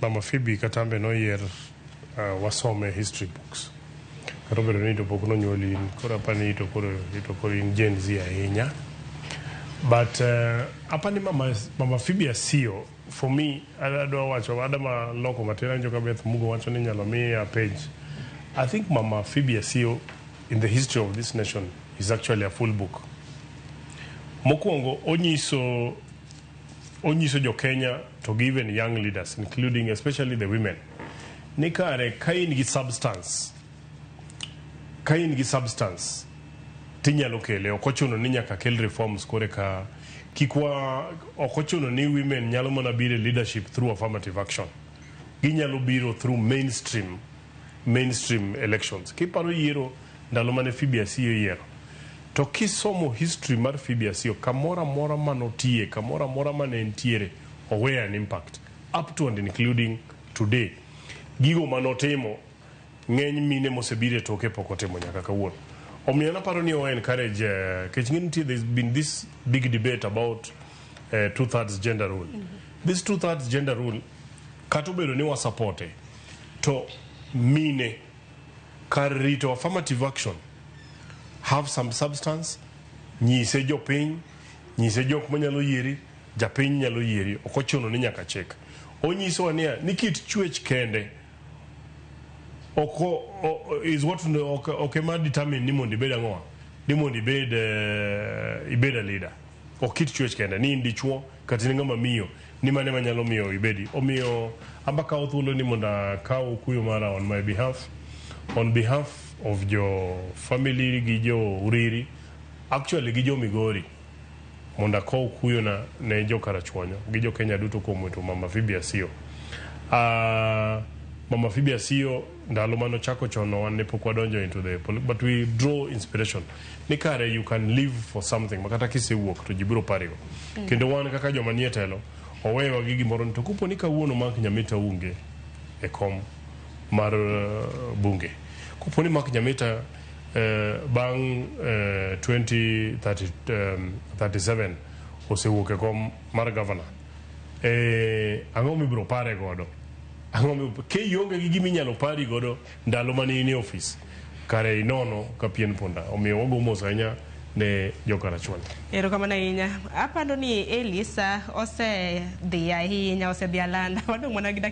Mama Phoebe Katambe noyier, wasome history books. Kata obedo ni to pok nonyuoli in, koro apani to koro in Gen Z ahinya. But apani Mama Phoebe Asiyo, for me, adwa wacho, adama loko matin, anjo ka Beth Mugo wacho ni nyalo miya page. I think Mama Phoebe Asiyo in the history of this nation is actually a full book. Mokwongo onyiso jo Kenya to gi even young leaders, including especially the women, ni kare ka in gi substance, ka in gi substance tinyalo kele. Ok ochuno ni nyaka kel reforms kore ka kikwa. Ok ochuno ni women nyalo mana biro e leadership through affirmative action. Ginyalo biro through mainstream elections. Kiparo yiero ndalo mane Phoebe Asiyo yiero, to kisomo history mar Phoebe Asiyo, kamoro amora manotiye, kamoro amora mane entiere, oweyo an impact up to and including today. Gigo manotimo, ng'eny mine mosebiro e toke pok otimo nyaka kawuono. Omiyo naparo ni o encourage kech ng'e nitie, there's been this big debate about two thirds gender rule. This two thirds gender rule, kata obedo ni wasupporte, to mine kar rito affirmative action, have some substance. Nyise jopiny, nyise jok manyalo yieri, japiny nyalo yieri. Ok ochuno ni nyaka chik. Onyisowa niya ni kit chwech kende ok is what ok ema determine ni mondo ibed ang'owa, ni mondo ibed a leader. Ok kit chwech kende ni in dichuo kata in ng'ama miyo ni mane manyalo miyo ibedi. Omiyo amba kawo thuolo ni mondo akaw kuyo mara on my behalf, on behalf of jo family gi jo Uriri, actually gi jo Migori, mondo akow kuyona ne jo Karachuonyo gi jo Kenya duto kuom wito Mama Phoebe Asiyo. Mama Phoebe Asiyo, ndalo manochako chon, wan ne pok wadonjo into the but we draw inspiration ni kare you can live for something ma kata kisewuok to ji biro parigo. Kendo wan kaka joma nie telo, oweyowa gi gimoro ni to kopo ni kawuono Mark Nyamita onge e kom mar bunge, kopo ni Mark Nyamita bang' 2037 osewuok e kom mar governor, ang'o mibiro pare godo? Ang'o ka ionge gi gima inyalo pari godo ndalo mane in e ofis, kare inono ka pien punda. Omiyo wago mos ahinya ne jokarachuonyo. Erokamano ahinya. Apando ni Elisa osedhi ahinya, osedhi alanda. Wadong' mana gi dakika